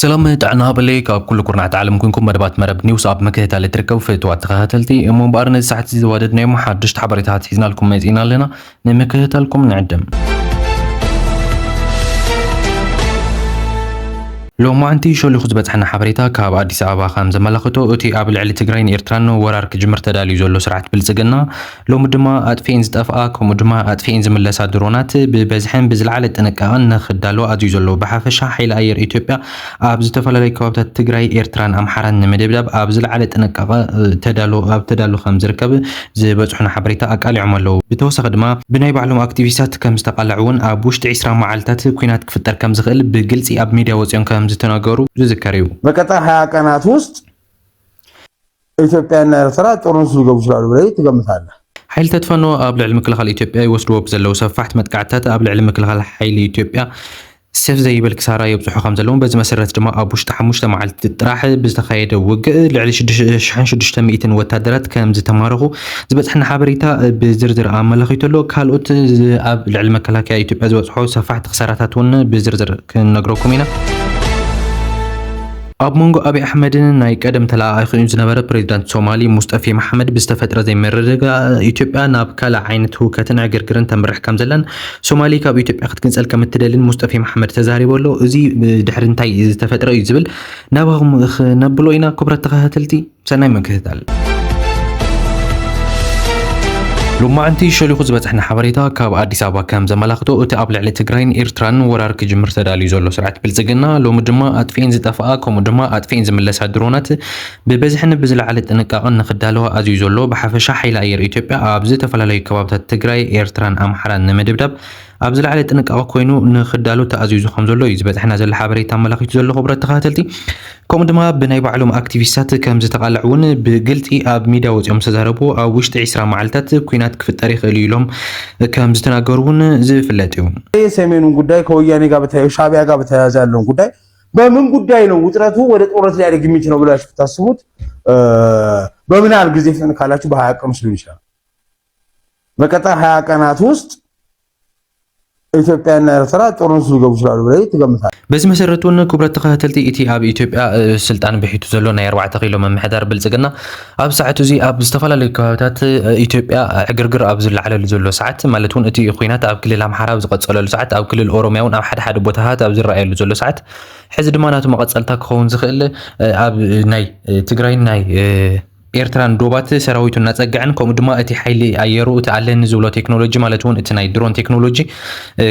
ሰላም ጥዕና በለይ ካብ ኩሉ ኩርናዕቲ ዓለም ኩንኩም መደባት መረብ ኒውስ ኣብ ምክትታል እትርከቡ ፍትዋት ተኸታተልቲ። እሞ እምበኣር ነዚ ሰዓት እዚ ዝወደድናዮም ሓድሽቲ ሓበሬታት ሒዝናልኩም መጺእና ኣለና። ንምክትታልኩም ንዕድም። ሎማዕንቲ ሸሊኹ ዝበጽሐና ሓበሬታ ካብ ኣዲስ ኣበባ ከም ዘመላኽቶ፣ እቲ ኣብ ልዕሊ ትግራይን ኤርትራን ወራር ክጅምር ተዳልዩ ዘሎ ስርዓት ብልጽግና፣ ሎሚ ድማ ኣጥፊኤን ዝጠፍኣ፣ ከምኡ ድማ ኣጥፊኤን ዝምለሳ ድሮናት ብበዝሕን ብዝለዓለ ጥንቃቐን ንኽዳለዋ ኣዝዩ ዘሎ። ብሓፈሻ ሓይሊ ኣየር ኢትዮጵያ ኣብ ዝተፈላለዩ ከባብታት ትግራይ፣ ኤርትራን ኣምሓራን ንምድብዳብ ኣብ ዝለዓለ ጥንቃቐ፣ እ፣ ተዳሎ-፣ ኣብ ተዳሎ ከም ዝርከብ ዝበጽሑና ሓበሬታ ኣቃሊዖም ኣለዉ። ብተወሳኺ ድማ ብናይ ባዕሎም ኣክቲቪስታት ከም ዝተቓልዑ እውን ኣብ ውሽጢ ዒስራ መዓልታት ኲናት ክፍጠር ከም ዝኽእል ብግልጺ ኣብ ሚድያ ወጺኦም ከም ዝተናገሩ ዝዝከር እዩ። በቀጣይ ሃያ ቀናት ውስጥ ኢትዮጵያና ኤርትራ ጦርነት ውስጥ ሊገቡ ይችላሉ ብለህ ትገምታለህ? ሓይልታት ፋኖ ኣብ ልዕሊ ምክልኻል ኢትዮጵያ ይወስድዎ ብዘለዉ ሰፋሕቲ መጥቃዕትታት ኣብ ልዕሊ ምክልኻል ሓይሊ ኢትዮጵያ ሰፍ ዘይብል ክሳራ የብፅሑ ከም ዘለውን፣ በዚ መሰረት ድማ ኣብ ውሽጢ ሓሙሽተ መዓልቲ ጥራሕ ብዝተኻየደ ውግእ ልዕሊ ሽዱሽተ ሽሕን ሽዱሽተ ሚእትን ወታደራት ከም ዝተማረኹ ዝበፅሐና ሓበሬታ ብዝርዝር ኣመላኺቱ ኣሎ። ካልኦት ዝ-፣ ኣብ ልዕሊ መከላከያ ኢትዮጵያ ዝበፅሖ ሰፋሕቲ ክሳራታት እውን ብዝርዝር ክንነግረኩም ኢና። ኣብ መንጎ ኣብይ ኣሕመድን ናይ ቀደም ተለኣኣኺኡ ዝነበረ ፕሬዚዳንት ሶማሊ ሙስጠፌ መሓመድ ብዝተፈጥረ ዘይምርድዳእ፣ ኢትዮጵያ ናብ ካልእ ዓይነት ህውከትን ዕግርግርን ተምርሕ ከም ዘላን ሶማሊ ካብ ኢትዮጵያ ክትግንጸል ከም እትደልን ሙስጠፌ መሓመድ ተዛሪቡ ኣሎ። እዚ ብድሕሪ እንታይ ዝተፈጥረ እዩ ዝብል ናባኹም ክነብሎ ኢና። ክቡራት ተኸታተልቲ፣ ሰናይ ምክትታል። ሎማዕንቲ ሸሊኹ ዝበጽሐና ሓበሬታ ካብ ኣዲስ ኣበባ ከም ዘመላኽቶ፣ እቲ ኣብ ልዕሊ ትግራይን ኤርትራን ወራር ክጅምር ተዳልዩ ዘሎ ስርዓት ብልጽግና፣ ሎሚ ድማ ኣጥፊኤን ዝጠፍኣ፣ ከምኡ ድማ ኣጥፊኤን ዝምለሳ ድሮናት ብበዝሕን ብዝለዓለ ጥንቃቐን ንኽዳለዋ ኣዝዩ ዘሎ። ብሓፈሻ ሓይሊ ኣየር ኢትዮጵያ ኣብ ዝተፈላለዩ ከባብታት ትግራይ፣ ኤርትራን ኣምሓራን ንምድብዳብ ኣብ ዝለዓለ ጥንቃቐ ኮይኑ ንኽዳሎ ተኣዚዙ ከም ዘሎ እዩ ዝበጽሐና ዘሎ ሓበሬታ ኣመላኺቱ ዘሎ። ክቡራት ተኸታተልቲ፣ ከምኡ ድማ ብናይ ባዕሎም ኣክቲቪስታት ከም ዝተቓልዑ እውን ብግልጺ ኣብ ሚድያ ወጺኦም ዝተዛረቡ፣ ኣብ ውሽጢ ዒስራ መዓልታት ኲናት ክፍጠር ይኽእል እዩ ኢሎም ከም ዝተናገሩ እውን ዝፍለጥ እዩ። የሰሜኑን ጉዳይ ከወያኔ ጋር በተያያዘ፣ ሻዕቢያ ጋር በተያያዘ ያለውን ጉዳይ በምን ጉዳይ ነው ውጥረቱ ወደ ጦርነት ሊያደግ የሚችለው ብላችሁ ብታስቡት፣ እ፣ በምን ያህል ጊዜ ፍጥነት ካላችሁ በሃያ ቀን ውስጥ ሊሆን ይችላል። በቀጣይ ሃያ ቀናት ውስጥ ኢትዮጵያና ኤርትራ ጦርነት ውስጥ ሊገቡ ይችላሉ ብለህ ትገምታለህ? በዚ መሰረት እውን ክቡራት ተኸታተልቲ፣ እቲ ኣብ ኢትዮጵያ፣ እ፣ ስልጣን ብሒቱ ዘሎ ናይ ኣርባዕተ ኪሎ ምምሕዳር ብልጽግና ኣብ ሰዓቱ እዚ ኣብ ዝተፈላለዩ ከባቢታት፣ እ፣ ኢትዮጵያ ዕግርግር ኣብ ዝለዓለሉ ዘሎ ሰዓት፣ ማለት እውን እቲ ኲናት ኣብ ክልል ኣምሓራ ኣብ ዝቐጸለሉ ሰዓት፣ ኣብ ክልል ኦሮሚያ እውን ኣብ ሓደ ሓደ ቦታታት ኣብ ዝረኣየሉ ዘሎ ሰዓት፣ ሕዚ ድማ ናቱ መቐጸልታ ክኸውን ዝኽእል፣ እ፣ ኣብ ናይ፣ እ፣ ትግራይን ናይ፣ እ፣ ኤርትራን ዶባት ሰራዊቱ እናጸግዐን፣ ከምኡ ድማ እቲ ሓይሊ ኣየሩ እቲ ኣለኒ ዝብሎ ቴክኖሎጂ፣ ማለት እውን እቲ ናይ ድሮን ቴክኖሎጂ፣ እ፣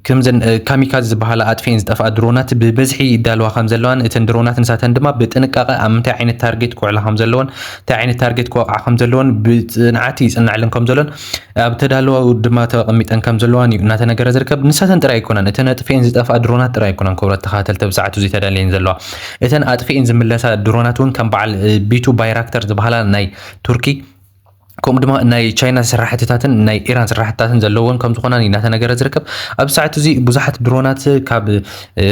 ከምዘን፣ እ፣ ካሚካዝ ዝበሃላ ኣጥፊኤን ዝጠፍኣ ድሮናት ብበዝሒ ይዳለዋ ከም ዘለዋን፣ እተን ድሮናት ንሳተን ድማ ብጥንቃቐ ኣብ ምንታይ ዓይነት ታርጌት ክውዕላ ከም ዘለወን፣ እንታይ ዓይነት ታርጌት ክወቕዓ ከም ዘለወን ብጽንዓት ይጽንዕለን ከም ዘሎን፣ ኣብ ተዳለዋ ድማ ተቐሚጠን ከም ዘለዋን እዩ እናተነገረ ዝርከብ። ንሳተን ጥራይ ኣይኮናን፣ እተን ኣጥፊኤን ዝጠፍኣ ድሮናት ጥራይ ኣይኮናን፣ ክቡራት ተኸታተልቲ፣ ኣብ ሰዓቱ እዚ ተዳልየን ዘለዋ። እተን ኣጥፊኤን ዝምለሳ ድሮናት እውን ከም በዓል፣ እ፣ ቢቱ ባይራክተር ዝበሃላ ናይ ቱርኪ፣ ከምኡ ድማ ናይ ቻይና ስራሕትታትን ናይ ኢራን ስራሕትታትን ዘለወን ከም ዝኾናን እዩ እናተነገረ ዝርከብ። ኣብ ሰዓት እዚ ብዙሓት ድሮናት ካብ፣ እ፣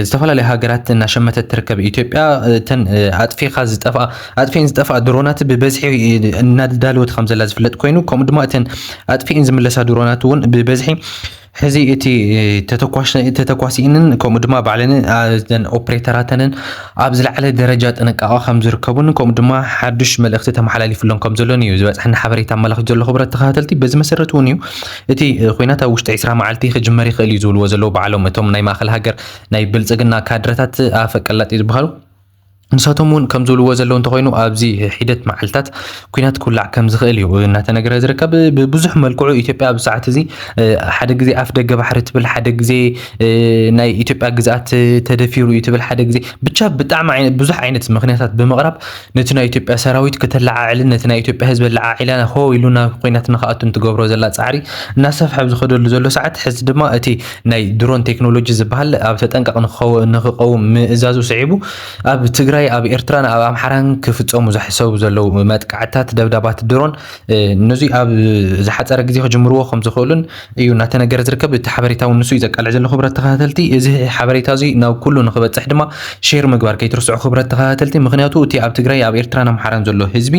ዝተፈላለዩ ሃገራት እናሸመተት ትርከብ ኢትዮጵያ። እተን፣ እ፣ ኣጥፊኻ ዝጠፍኣ፣ ኣጥፊኤን ዝጠፍኣ ድሮናት ብበዝሒ፣ እ፣ እናዳለወት ከም ዘላ ዝፍለጥ ኮይኑ፣ ከምኡ ድማ እተን ኣጥፊኤን ዝምለሳ ድሮናት እውን ብበዝሒ ሕዚ እቲ ተተኳሽ-፣ ተተኳሲእንን ከምኡ ድማ ባዕለንን፣ አ፣ እዘን ኦፕሬተራተንን ኣብ ዝለዓለ ደረጃ ጥንቃቐ ከም ዝርከቡን ከምኡ ድማ ሓዱሽ መልእኽቲ ተመሓላሊፍሎም ከም ዘሎን እዩ ዝበጽሐና ሓበሬታ ኣመላኺቱ ዘሎ። ክቡራት ተኸታተልቲ፣ በዚ መሰረት እውን እዩ እቲ፣ እ፣ ኲናት ኣብ ውሽጢ ዒስራ መዓልቲ ክጅመር ይኽእል እዩ ዝብልዎ ዘለዉ ባዕሎም እቶም ናይ ማእኸል ሃገር ናይ ብልጽግና ካድረታት ኣፈ ቀላጢ ዝበሃሉ። ንሳቶም እውን ከም ዝብልዎ ዘለዉ እንተኾይኑ፣ ኣብዚ ሒደት መዓልታት ኲናት ክውላዕ ከም ዝኽእል እዩ እናተነገረ ዝርከብ። ብብዙሕ መልክዑ ኢትዮጵያ ኣብዚ ሰዓት እዚ፣ እ፣ ሓደ ግዜ ኣፍ ደገ ባሕሪ ትብል፣ ሓደ ግዜ፣ እ፣ ናይ ኢትዮጵያ ግዝኣት ተደፊሩ እዩ ትብል፣ ሓደ ግዜ ብቻ ብጣዕሚ ዓይነ-፣ ብዙሕ ዓይነት ምኽንያታት ብምቕራብ ነቲ ናይ ኢትዮጵያ ሰራዊት ከተለዓዕልን ነቲ ናይ ኢትዮጵያ ህዝቢ ለዓዒላ ሆ ኢሉ ናብ ኲናት ንኽኣቱ እንትገብሮ ዘላ ጻዕሪ እናሰፍሐ ኣብ ዝኸደሉ ዘሎ ሰዓት፣ ሕዚ ድማ እቲ ናይ ድሮን ቴክኖሎጂ ዝበሃል ኣብ ተጠንቀቕ ንኽኸው-፣ ንኽቐውም ምእዛዙ ስዒቡ፣ ኣብ ትግራይ፣ ኣብ ኤርትራን ኣብ ኣምሓራን ክፍጸሙ ዝሕሰቡ ዘለዉ መጥቃዕትታት፣ ደብዳባት ድሮን፣ እ፣ ነዚ ኣብ ዝሓጸረ ግዜ ክጅምርዎ ከም ዝኽእሉን እዩ እናተነገረ ዝርከብ። እቲ ሓበሬታ እውን ንሱ እዩ ዘቃልዕ ዘሎ። ክቡራት ተኸታተልቲ፣ እዚ ሓበሬታ እዚ ናብ ኩሉ ንኽበጽሕ ድማ ሼር ምግባር ከይትርስዑ፣ ክቡራት ተኸታተልቲ። ምኽንያቱ እቲ ኣብ ትግራይ፣ ኣብ ኤርትራን ኣምሓራን ዘሎ ህዝቢ፣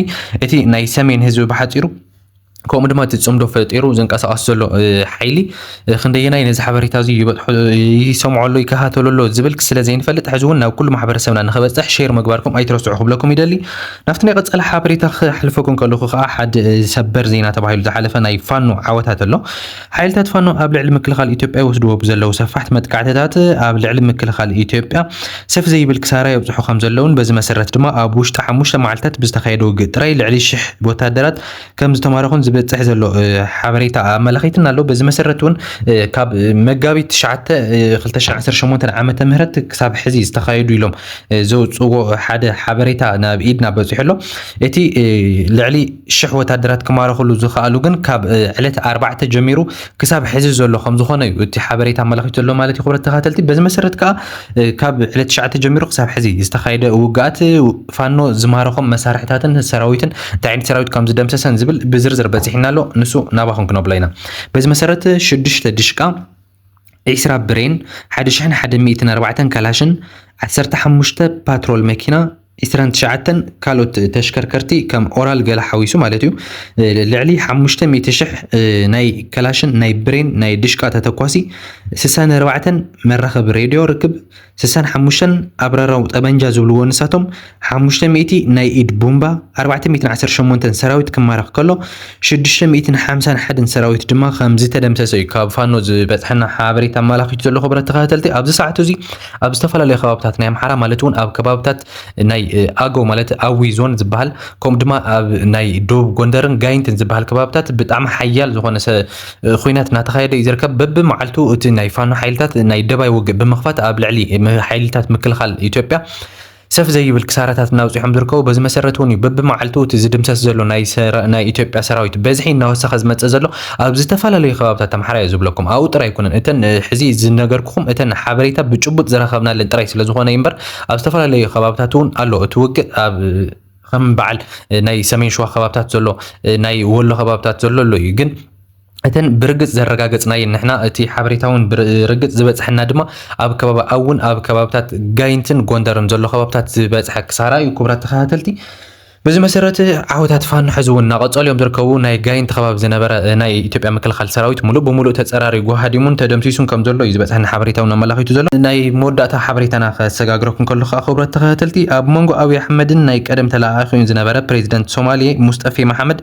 እቲ ናይ ሰሜን ህዝቢ ብሓጺሩ ከምኡ ድማ እቲ ጽምዶ ፈጢሩ ዝንቀሳቐስ ዘሎ ሓይሊ ክንደየናይ ነዚ ሓበሬታ እዚ ይበጽሖ፣ ይሰምዖ ኣሎ፣ ይከታተሎ ኣሎ ዝብል ስለ ዘይንፈልጥ፣ ሕዚ እውን ናብ ኩሉ ማሕበረሰብና ንኸበጽሕ ሼር ምግባርኩም ኣይትረስዑ ክብለኩም ይደሊ። ናብቲ ናይ ቀጸለ ሓበሬታ ክሓልፈኩም ከለኹ ከዓ ሓደ ሰበር ዜና ተባሂሉ ዝሓለፈ ናይ ፋኖ ዓወታት ኣሎ። ሓይልታት ፋኖ ኣብ ልዕሊ ምክልኻል ኢትዮጵያ ይወስድዎ ብዘለዉ ሰፋሕቲ መጥቃዕትታት ኣብ ልዕሊ ምክልኻል ኢትዮጵያ ሰፍ ዘይብል ክሳራ የብፅሑ ከም ዘለውን በዚ መሰረት ድማ ኣብ ውሽጢ ሓሙሽተ መዓልታት ብዝተኻየደ ውግእ ጥራይ ልዕሊ ሽሕ ወታደራት ከም ዝተማረኹን ዝበፅሕ ዘሎ ሓበሬታ ኣመላኺትና ኣሎ። በዚ መሰረት እውን ካብ መጋቢት ትሽዓተ ክልተ ሽሕን ዓሰርተ ሸሞንተን ዓመተ ምህረት ክሳብ ሕዚ ዝተኻየዱ ኢሎም ዘውፅዎ ሓደ ሓበሬታ ናብ ኢድና በፂሑ ኣሎ። እቲ ልዕሊ ሽሕ ወታደራት ክማረኽሉ ዝኸኣሉ ግን ካብ ዕለት ኣርባዕተ ጀሚሩ ክሳብ ሕዚ ዘሎ ከም ዝኾነ እዩ እቲ ሓበሬታ ኣመላኺቱ ዘሎ ማለት እዩ። ክብረት ተኸታተልቲ፣ በዚ መሰረት ከዓ ካብ ዕለት ትሽዓተ ጀሚሩ ክሳብ ሕዚ ዝተኻየደ ውግኣት ፋኖ ዝማረኾም መሳርሕታትን ሰራዊትን እንታይ ዓይነት ሰራዊት ከም ዝደምሰሰን ዝብል ብዝርዝር በፂሕና ኣሎ። ንሱ ናባኹም ክነብሎ ኢና። በዚ መሰረት ሽዱሽተ ድሽቃ፣ ዒስራ ብሬን፣ ሓደ ሽሕን ሓደ ሚእትን ኣርባዕተን ካላሽን፣ ዓሰርተ ሓሙሽተ ፓትሮል መኪና፣ ዒስራን ትሽዓተን ካልኦት ተሽከርከርቲ ከም ኦራል ገለ ሓዊሱ ማለት እዩ። ልዕሊ ሓሙሽተ ሚእቲ ሽሕ ናይ ከላሽን ናይ ብሬን ናይ ድሽቃ ተተኳሲ፣ ስሳን ኣርባዕተን መራኸቢ ሬድዮ ርክብ፣ ስሳን ሓሙሽተን ኣብራራዊ ጠበንጃ ዝብልዎ ንሳቶም፣ ሓሙሽተ ሚእቲ ናይ ኢድ ቡምባ፣ ኣርባዕተ ሚእትን ዓሰርተ ሸሞንተን ሰራዊት ክማረኽ ከሎ፣ ሽዱሽተ ሚእትን ሓምሳን ሓደን ሰራዊት ድማ ከም ዝተደምሰሰ እዩ ካብ ፋኖ ዝበፅሐና ሓበሬታ ኣመላኺቱ ዘሎ። ክብረት ተኸታተልቲ፣ ኣብዚ ሰዓት እዚ ኣብ ዝተፈላለዩ ከባብታት ናይ ኣምሓራ ማለት እውን ኣብ ከባብታት ናይ ኣገው ማለት ኣዊ ዞን ዝበሃል ከምኡ ድማ ኣብ ናይ ደቡብ ጎንደርን ጋይንትን ዝበሃል ከባብታት ብጣዕሚ ሓያል ዝኾነ ኩናት እናተኻየደ እዩ ዝርከብ። በብመዓልቱ እቲ ናይ ፋኖ ሓይልታት ናይ ደባይ ውግእ ብምኽፋት ኣብ ልዕሊ ሓይልታት ምክልኻል ኢትዮጵያ ሰፍ ዘይብል ክሳራታት እናውፅሖም ዝርከቡ። በዚ መሰረት እውን እዩ በብመዓልቱ እቲ ዝድምሰስ ዘሎ ናይ ኢትዮጵያ ሰራዊት በዝሒ እናወሰኸ ዝመፅእ ዘሎ ኣብ ዝተፈላለዩ ከባብታት ኣምሓራ እዩ ዝብለኩም። ኣብኡ ጥራይ ኣይኮነን፣ እተን ሕዚ ዝነገርኩኹም እተን ሓበሬታ ብጭቡጥ ዝረኸብናለን ጥራይ ስለዝኾነ እዩ እምበር ኣብ ዝተፈላለዩ ከባብታት እውን ኣሎ እቲ ውግእ። ኣብ ከም በዓል ናይ ሰሜን ሸዋ ከባብታት ዘሎ፣ ናይ ወሎ ከባብታት ዘሎ ኣሎ እዩ። ግን እተን ብርግፅ ዘረጋገፅናየን ንሕና፣ እቲ ሓበሬታ እውን ብርግፅ ዝበፅሐና ድማ ኣብ ከባቢ ኣውን ኣብ ከባብታት ጋይንትን ጎንደርን ዘሎ ከባብታት ዝበፅሐ ክሳራ እዩ። ክቡራት ተኸታተልቲ፣ በዚ መሰረት ዓወታት ፋኖ ሕዚ እውን እናቐፀሉ እዮም ዝርከቡ። ናይ ጋይንት ከባቢ ዝነበረ ናይ ኢትዮጵያ ምክልኻል ሰራዊት ሙሉእ ብሙሉእ ተፀራሪጉ ሃዲሙን ተደምሲሱን ከም ዘሎ እዩ ዝበፅሐና ሓበሬታ እውን ኣመላኺቱ ዘሎ። ናይ መወዳእታ ሓበሬታና ከሰጋግረኩም ከሎ ከዓ ክቡራት ተኸታተልቲ፣ ኣብ መንጎ ኣብይ ኣሕመድን ናይ ቀደም ተለኣኣኺኡን ዝነበረ ፕሬዚደንት ሶማሌ ሙስጠፌ መሓመድ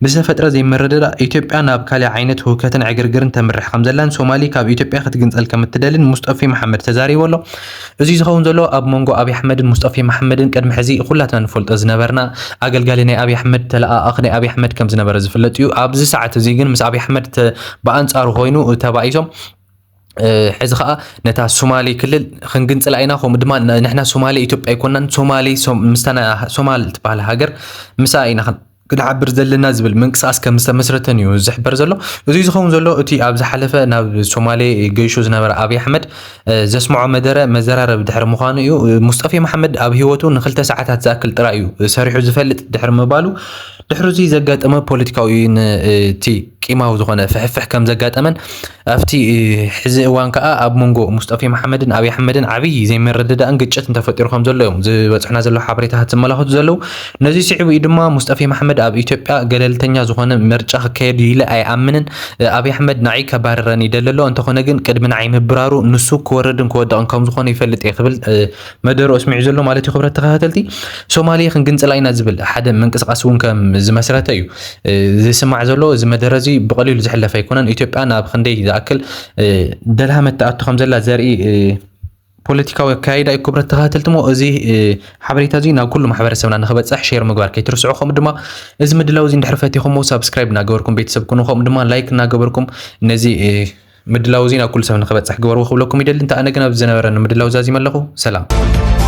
ብዝተፈጥረ ዘይምርድዳእ ኢትዮጵያ ናብ ካልእ ዓይነት ህውከትን ዕግርግርን ተምርሕ ከም ዘላን ሶማሌ ካብ ኢትዮጵያ ክትግንፀል ከም እትደልን ሙስጠፌ መሓመድ ተዛሪቡ ኣሎ። እዚ ዝኸውን ዘሎ ኣብ መንጎ ኣብይ ኣሕመድን ሙስጠፌ መሓመድን ቅድሚ ሕዚ ኩላትና ንፈልጦ ዝነበርና ኣገልጋሊ ናይ ኣብይ ኣሕመድ ተለኣኣኺ ናይ ኣብይ ኣሕመድ ከም ዝነበረ ዝፍለጥ እዩ። ኣብዚ ሰዓት እዚ ግን ምስ ኣብይ ኣሕመድ ተ-፣ ብኣንጻሩ ኮይኑ ተባኢሶም፣ እ፣ ሕዚ ኸኣ ነታ ሶማሌ ክልል ክንግንጽላ ኢና፣ ከምኡ ድማ ን-፣ ንሕና ሶማሌ ኢትዮጵያ ኣይኮናን፣ ሶማሌ ሶም-፣ ምስታ ና-፣ ሶማል ትበሃል ሃገር ምስኣ ኢና ክን-፣ ክንሓብር ዘለና ዝብል ምንቅስቃስ ከም ዝተመስረተን እዩ ዝሕበር ዘሎ። እዚ ዝኸውን ዘሎ እቲ ኣብ ዝሓለፈ ናብ ሶማሌ ገይሹ ዝነበረ ኣብይ ኣሕመድ፣ እ፣ ዘስምዖ መደረ መዘራረቢ ድሕሪ ምዃኑ እዩ። እ፣ ሙስጠፌ መሓመድ ኣብ ህይወቱ ንክልተ ሰዓታት ዝኣክል ጥራይ እዩ ሰሪሑ ዝፈልጥ ድሕሪ ምባሉ፣ ድሕሪ እዚ ዘጋጠመ ፖለቲካዊ ን-፣ እቲ ቂማዊ ዝኾነ ፍሕፍሕ ከም ዘጋጠመን ኣብቲ፣ እ፣ ሕዚ እዋን ከኣ ኣብ መንጎ ሙስጠፌ መሓመድን ኣብይ ኣሕመድን ዓብዪ ዘይምርድዳእን ግጭትን ተፈጢሩ ከም ዘሎ እዮም ዝበጽሑና ዘለዉ ሓበሬታታት ዘመላኽቱ ዘለዉ። ነዚ ስዒቡ እዩ ድማ ሙስጠፌ መሓመድ ኣብ ኢትዮጵያ ገለልተኛ ዝኾነ ምርጫ ክካየድ ኢለ ኣይኣምንን፣ እ፣ ኣብይ ኣሕመድ ንዓይ ከባርረኒ ይደሊ ኣሎ፣ እንተኾነ ግን ቅድሚ ንዓይ ምብራሩ ንሱ ክወርድን ክወድቕን ከም ዝኾነ ይፈልጥ እየ ክብል፣ እ፣ መደረኡ ኣስሚዑ ዘሎ ማለት እዩ። ክብረት ተኸታተልቲ፣ ሶማሌ ክንግንጽላ ኢና ዝብል ሓደ ምንቅስቃስ እውን ከም ዝመስረተ እዩ፣ እ፣ ዝስማዕ ዘሎ። እዚ መደረ እዚ ብቐሊሉ ዝሕለፍ ኣይኮነን። ኢትዮጵያ ናብ ክንደይ ዝኣክል፣ እ፣ ደልሃመት ትኣቱ ከም ዘላ ዘርኢ፣ እ፣ ፖለቲካዊ ኣካይዳ እዩ። ክብረት ተኸታተልቲ፣ እሞ እዚ፣ እ፣ ሓበሬታ እዚ ናብ ኩሉ ማሕበረሰብና ንክበፅሕ ሼር ምግባር ከይትርስዑ። ከምኡ ድማ እዚ ምድላው እዚ እንድሕር ፈቲኹሞ ሳብስክራይብ እናገበርኩም ቤተሰብ ኩኑ። ከምኡ ድማ ላይክ እናገበርኩም ነዚ፣ እ፣ ምድላው እዚ ናብ ኩሉ ሰብ ንክበፅሕ ግበርዎ ክብለኩም ይደሊ። እንተ ኣነ ግን ኣብዚ ዝነበረኒ ምድላው ዛዚመ ኣለኹ። ሰላም።